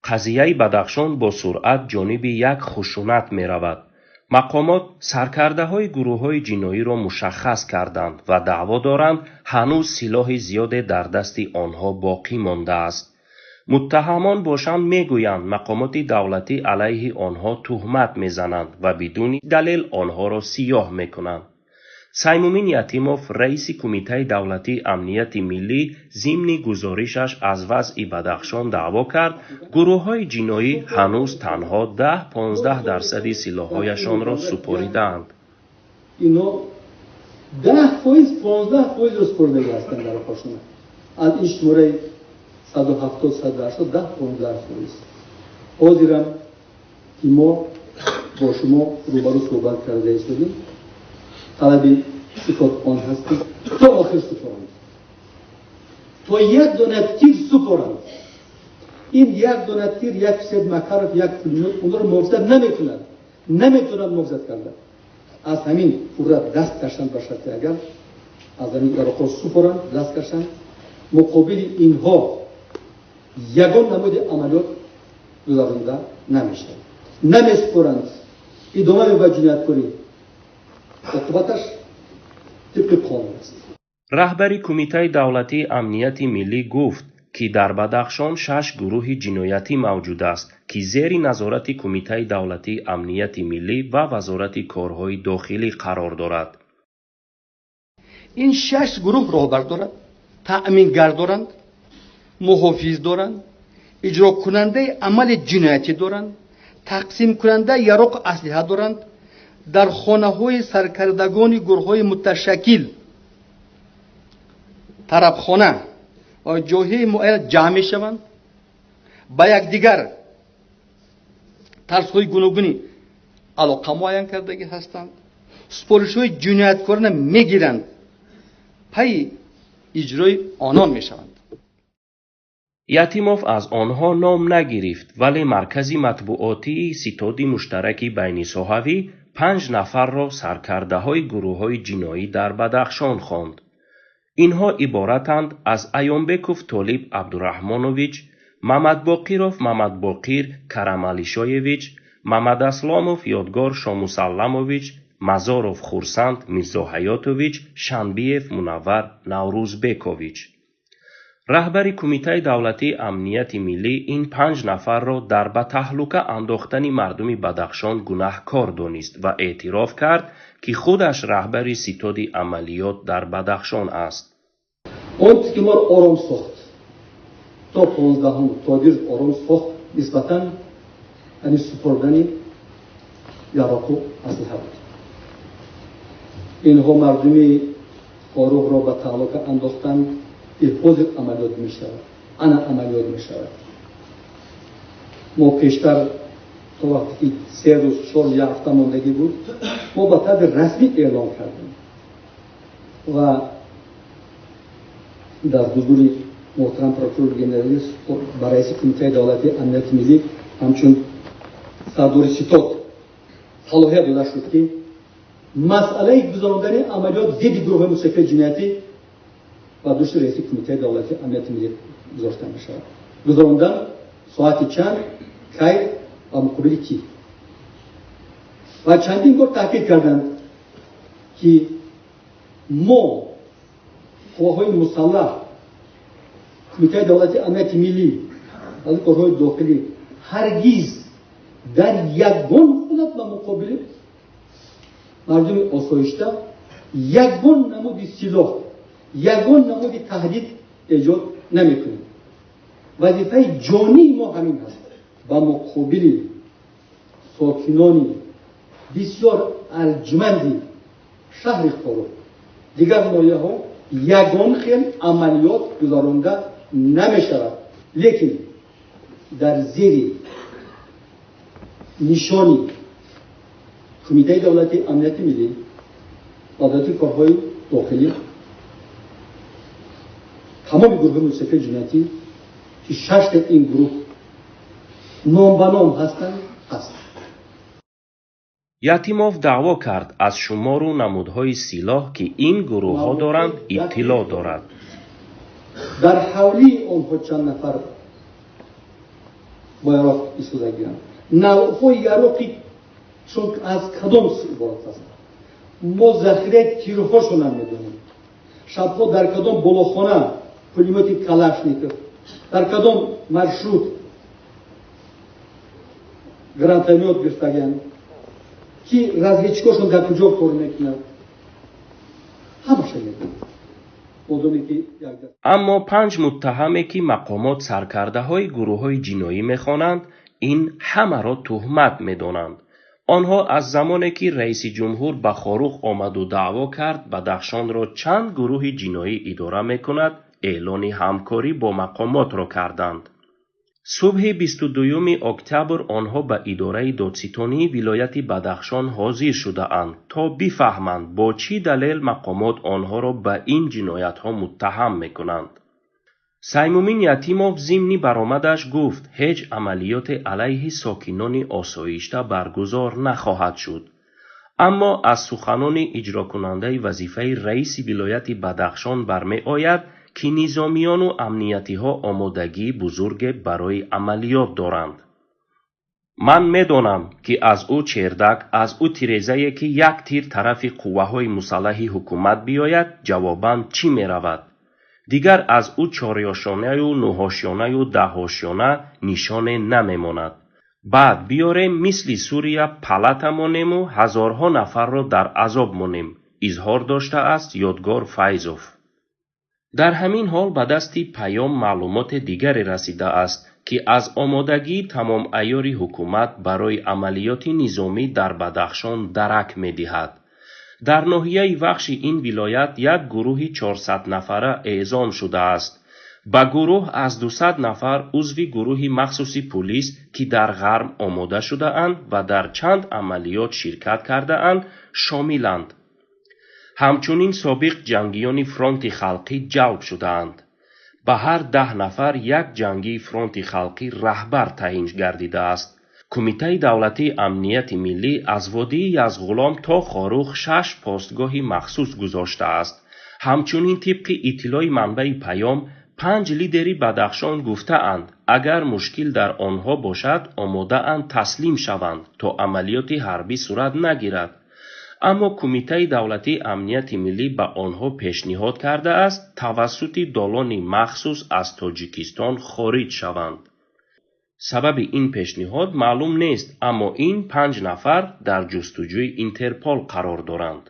Қазияи Бадахшон бо суръат ҷониби як хушунат меравад. Мақомот саркардаҳои гурӯҳҳои ҷиноиро мушаххас карданд ва даъво доранд, ҳанӯз силоҳи зиёде дар дасти онҳо боқӣ мондааст. Муттаҳамон бошанд, мегӯянд, мақомоти давлатӣ алайҳи онҳо туҳмат мезананд ва бидуни далел онҳоро сиёҳ мекунанд. Саймумин Ятимов, раиси Кумитаи давлатии амнияти миллӣ, зимни гузоришаш аз вазъи Бадахшон даъво кард, гурӯҳҳои ҷиноӣ ҳанӯз танҳо 10-15 дарсади силоҳҳояшонро супоридаанд. Ино 10%, 15 фоизро супоридагӣ ҳастанд дар охошона. Аз ин шумораи 170, 180, 10-15 фоиз. Ҳозирам ки мо бо шумо рӯбарӯ суҳбат карда истодем, талаби ситод он ҳаст, ки то охир супоранд, то як дона тир супоранд. Ин як дона тир, як пистолет Макаров, як пулемёт онро муҳофизат намекунад, наметавонад муҳофизат карда. Аз ҳамин пурра даст кашанд, ба шарти агар аз ҳамин яроқҳо супоранд, даст кашанд, муқобили инҳо ягон намуди амалиёт гузаронда намешавад. Намесупоранд, идома мебояд ҷинояткорӣ, оқибаташ тибқи қонун аст. Раҳбари Кумитаи давлатии амнияти миллӣ гуфт, ки дар Бадахшон шаш гурӯҳи ҷиноятӣ мавҷуд аст, ки зери назорати Кумитаи давлатии амнияти миллӣ ва Вазорати корҳои дохилӣ қарор дорад. Ин шаш гурӯҳ роҳбар дорад, таъмингар доранд, муҳофиз доранд, иҷрокунандаи амали ҷиноятӣ доранд, тақсимкунандаи яроқу аслиҳа доранд. Дар хонаҳои саркардагони гурӯҳҳои муташаккил тарабхона ва ҷойҳои муайян ҷамъ мешаванд, ба якдигар тарзҳои гуногуни алоқа муайян кардагӣ ҳастанд, супоришҳои ҷинояткорона мегиранд, пайи иҷрои онон мешаванд. Ятимов аз онҳо ном нагирифт, вале маркази матбуотии ситоди муштараки байнисоҳавӣ панҷ нафарро саркардаҳои гурӯҳҳои ҷиноӣ дар Бадахшон хонд. Инҳо иборатанд аз Аёнбеков Толиб Абдураҳмонович, Мамадбоқиров Мамадбоқир Карамалишоевич, Мамадасломов Ёдгор Шомусалламович, Мазоров Хурсанд Мирзоҳаётович, Шанбиев Мунаввар Наврӯзбекович. Раҳбари Кумитаи давлатии амнияти миллӣ ин панҷ нафарро дар ба таҳлука андохтани мардуми Бадахшон гунаҳкор донист ва эътироф кард, ки худаш раҳбари ситоди амалиёт дар Бадахшон аст. Он ки моро ором сохт то 15-ум, то дирӯз ором сохт нисбатан, яъне супордани яроқу аслиҳа буд. Инҳо мардуми Хоруғро ба таҳлука андохтанд. Ҳозир амалиёт мешавад, ана амалиёт мешавад. Мо пештар, то вақте ки 3 рӯз, 4, як ҳафта мондагӣ буд, мо ба таври расмӣ эълон кардем ва дар ҳузури муҳтарам прокурори генералӣ ба раиси Кумитаи давлатии амнияти миллӣ ҳамчун сардори ситод салоҳият дода шуд, ки масъалаи гузарондани амалиёт зидди гурӯҳҳои мустақили ҷиноятӣ ба душти раиси Кумитаи давлатии амнияти миллӣ гузошта мешавад. Гузарондан соати чанд, кай ва муқобили кӣ. Ва чандин бор таъкид карданд, ки мо, қувваҳои мусаллаҳ, Кумитаи давлатии амнияти миллӣ, вазири корҳои дохилӣ, ҳаргиз дар ягон ҳолат ба муқобили мардуми осоишта ягон намуди силоҳ, ягон намуди таҳдид эҷод намекунем. Вазифаи ҷонии мо ҳамин аст: ба муқобили сокинони бисёр арҷманди шаҳри Хоруғ, дигар ноҳияҳо ягон хел амалиёт гузаронда намешавад. Лекин дар зери нишони Кумитаи давлатии амнияти миллӣ, Вазорати корҳои дохилӣ, тамоми гурӯҳҳои мустақили ҷиноятӣ, ки шашта ин гурӯҳ ном ба ном ҳастанд, ҳаст. Ятимов даъво кард, аз шумору намудҳои силоҳ, ки ин гурӯҳҳо доранд, иттилоъ дорад. Дар ҳавлии онҳо чанд нафар Бо яроқ истифода гиранд, навъҳои яроқи чун аз кадом иборат аст, мо захираи тирҳошонам медонем, шабҳо дар кадом болохона пулемёти Калашников, дар кадом маршрут гранатомёт гирифтагианд, ки разведчикошон дар куҷо кор мекунад, ҳамаша медонем. Аммо панҷ муттаҳаме, ки мақомот саркардаҳои гурӯҳҳои ҷиноӣ мехонанд, ин ҳамаро туҳмат медонанд. Онҳо аз замоне, ки раиси ҷумҳур ба Хоруғ омаду даъво кард, Бадахшонро чанд гурӯҳи ҷиноӣ идора мекунад, эълони ҳамкорӣ бо мақомотро карданд. Субҳи 22 октябр онҳо ба идораи додситонии вилояти Бадахшон ҳозир шудаанд, то бифаҳманд, бо чӣ далел мақомот онҳоро ба ин ҷиноятҳо муттаҳам мекунанд. Саймумин Ятимов зимни баромадаш гуфт, ҳеҷ амалиёте алайҳи сокинони осоишта баргузор нахоҳад шуд. Аммо аз суханони иҷрокунандаи вазифаи раиси вилояти Бадахшон бармеояд, ки низомиёну амниятиҳо омодагии бузурге барои амалиёт доранд. Ман медонам, ки аз ӯ чердак, аз ӯ тирезае, ки як тир тарафи қувваҳои мусаллаҳи ҳукумат биёяд, ҷавобан чӣ меравад. Дигар аз ӯ чорёшонаю нӯҳошёнаю даҳошёна нишоне намемонад. Баъд биёрем, мисли Сурия палата монему ҳазорҳо нафарро дар азоб монем, изҳор доштааст Ёдгор Файзов. Дар ҳамин ҳол ба дасти Паём маълумоти дигаре расидааст, ки аз омодагии тамомайёри ҳукумат барои амалиёти низомӣ дар Бадахшон дарак медиҳад. Дар ноҳияи Вахши ин вилоят як гурӯҳи 400 нафара эъзом шудааст. Ба гурӯҳ аз 200 нафар узви гурӯҳи махсуси пулис, ки дар ғарм омода шудаанд ва дар чанд амалиёт ширкат кардаанд, шомиланд. Ҳамчунин собиқ ҷангиёни фронти халқӣ ҷалб шудаанд. Ба ҳар 10 нафар як ҷангии фронти халқӣ раҳбар таъин гардидааст. Кумитаи давлатии амнияти миллӣ аз водии Язғулом то Хоруғ шаш постгоҳи махсус гузоштааст. Ҳамчунин тибқи иттилои манбаи Паём, панҷ лидери Бадахшон гуфтаанд, агар мушкил дар онҳо бошад, омодаанд таслим шаванд, то амалиёти ҳарбӣ сурат нагирад. Аммо Кумитаи давлатии амнияти миллӣ ба онҳо пешниҳод кардааст, тавассути долони махсус аз Тоҷикистон хориҷ шаванд. Сабаби ин пешниҳод маълум нест, аммо ин панҷ нафар дар ҷустуҷӯи Интерпол қарор доранд.